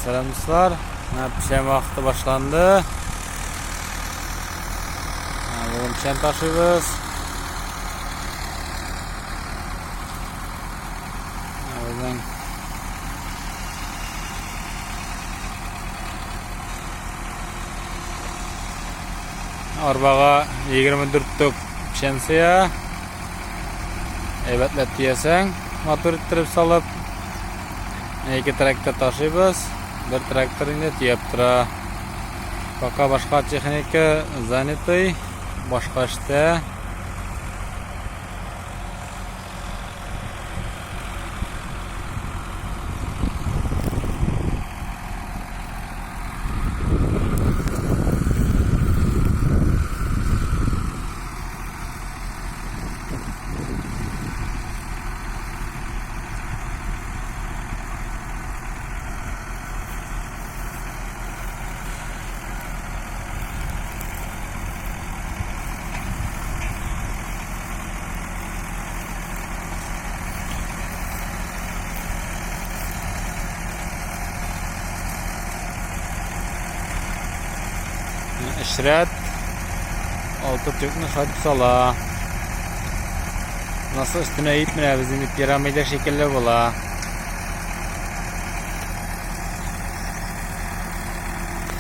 Сәлам дуслар. Менә печән вакыты башланды. Бүген печән ташыйбыз. Безнең арбага 24 төп печән сыя. Әйбәтләп төясәң, матур иттереп салып. Ике трактор ташыйбыз. Бер трактор инде төяп тора. Пока башка техника занятый, башка эштә. Эшрәт алты тюкны шайтып сала. Nasıl üstüne eğip менә инде пирамида шикелле була.